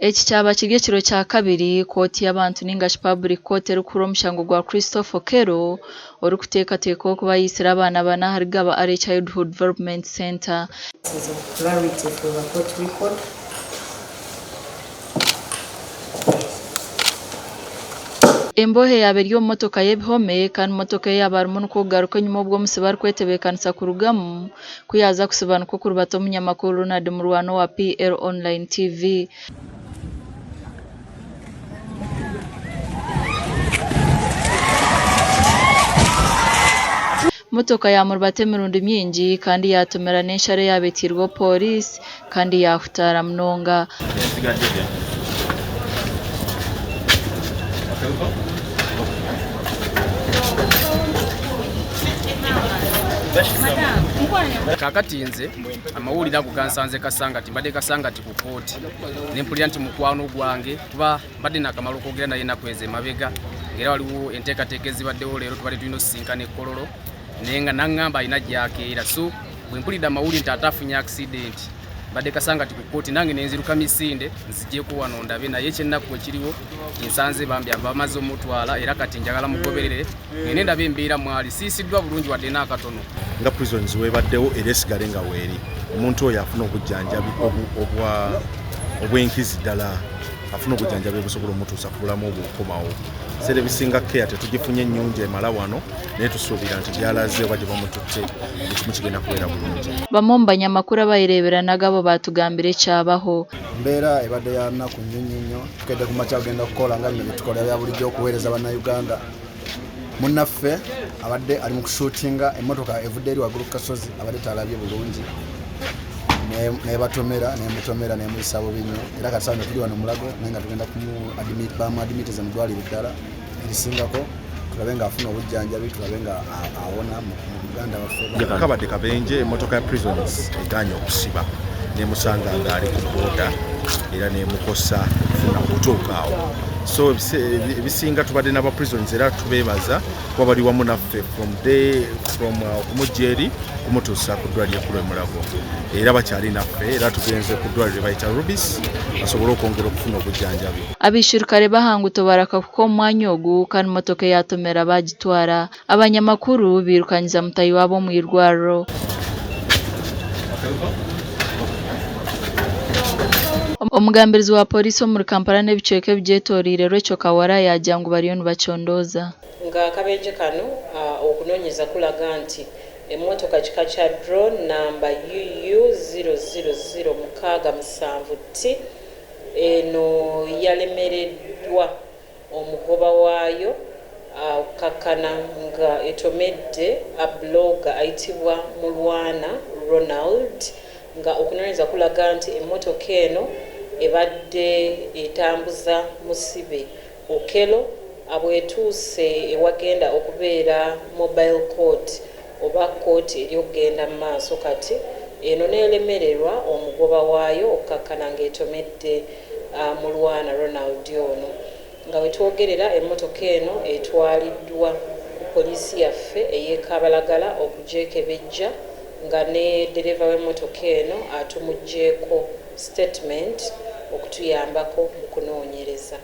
Eki kyaba kiri ekiro kyakabiri kooti y'abantu ningashi Public Court erikuhurira omushango gwa Christopher Okello orikuteekateekwaho kuba yaitsire abaana bana ahari Gaba Early Childhood Development Centre. Purposes of clarity for the court record. Embohe yaaba eri omu motoka y'ebihome kandi motoka ei yaaba arimu nikwo kugaruka enyima obwo omusibe arikwetebeekanisa kurugamu ku yaaza kusiba nikwo kurubata omunyamakuru Ronald Murwana owa PL Online TV. Motoka yaamurubata emirundi mingi kandi yaatomera n'ensharo eyaaba etairweho pooriisi kandi yaahutaara munonga. Kaakati nze amawulire ago gansanze Kasangati, mbadde Kasangati ku kkooti ne mpulira nti mukwano gwange kuba mbadde nakamala okwogera naye ennaku ezo emabega ng'era waliwo enteekateeka ezibaddewo leero tubadde tulina osisinkana e Kololo naye nga naŋŋamba alina gy'akeera so bwe mpulidde amawulire nti ate afunye accident mbadde Kasangati ku kkooti nange ne nziruka misinde nzigyeko wano ndabe naye ekyennaku ekiriwo nsanze bambi bamaze omutwala era kati njagala mugoberere ngende ndabe embeera mwali siisiddwa bulungi wadde n'akatono. Nga prisons webaddewo era esigale nga weeri omuntu oyo afuna obujjanjabi obwenkizi ddala afuna obujjanjabi obusobola omutuusa ku bulamu obwo okukomawo. Ebiseera ebisinga care tetugifunye nnyungi emala wano naye tusuubira nti gy'alaze oba gye bamututte buli kimu kigenda kubeera bulungi. Bamwe omu banyamakuru abayereeberanaga abo baatugambira ekyabaho. Mbeera ebadde ya nnaku nnyo nnyo nnyo. Tukedde ku makya kugenda kukola nga bino bye tukola ebya bulijjo okuweereza Bannayuganda. Munnaffe abadde ali mu kushuutinga emmotoka evudde eri waggulu ku kasozi abadde talabye bulungi nebatomera nemutomera nemuyisa bubi nnyo era kati sawa tuli wano mulago naye nga tugenda bamuadimitize mu ddwaliro eddala erisingako tulabe nga afuna obujjanjabi tulabe nga awona mu muganda waffe. Kabadde kabenje emmotoka ya prisons egaanye okusiba nemusanga ng'ali ku booda era nemukosa okufuna okutuuka awo so ebisinga tubadde n'aba prisons era tubeebaza kuba bali wamu naffe from day from uh, okumujja eri kumutuusa ku ddwaliro ekkulu e Mulago era bakyali naffe era tugenze ku ddwaliro lye bayita Rubis basobole okwongera okufuna obujjanjabi. Abaishirukare b'aha nguuto barakahuka omu mwanya ogu kandi motoka eyaatomera baagitwara. Abanyamakuru bairukanyiza mutaahi waabo omu irwariro. Omugambirizi wa Pooriisi omuri Kampala n'ebicweka ebigyetoreire, Rachel Kawala yaagira ngu bariyo nibacondooza. Nga akabenje kano okunonyeza kulaga nti emmotoka kika kya Drone namba UU 00067 T eno yalemereddwa omugoba waayo okukakkana nga etomedde blogger ayitibwa Mulwana Ronald nga okunonyeza kulaga nti emmotoka eno ebadde etambuza musibe Okello abwetuuse ewagenda okubeera Mobile Court oba kkooti eri okugenda mu maaso kati eno n'elemererwa omugoba waayo okukakkana ng'etomedde Mulwana Ronald ono. Nga wetwogerera emmotoka eno etwaliddwa ku poliisi yaffe ey'e Kabalagala okugyekebejja nga ne ddereeva w'emmotoka eno atumuggyeeko sitatimenti okutuyambako mu kunoonyereza.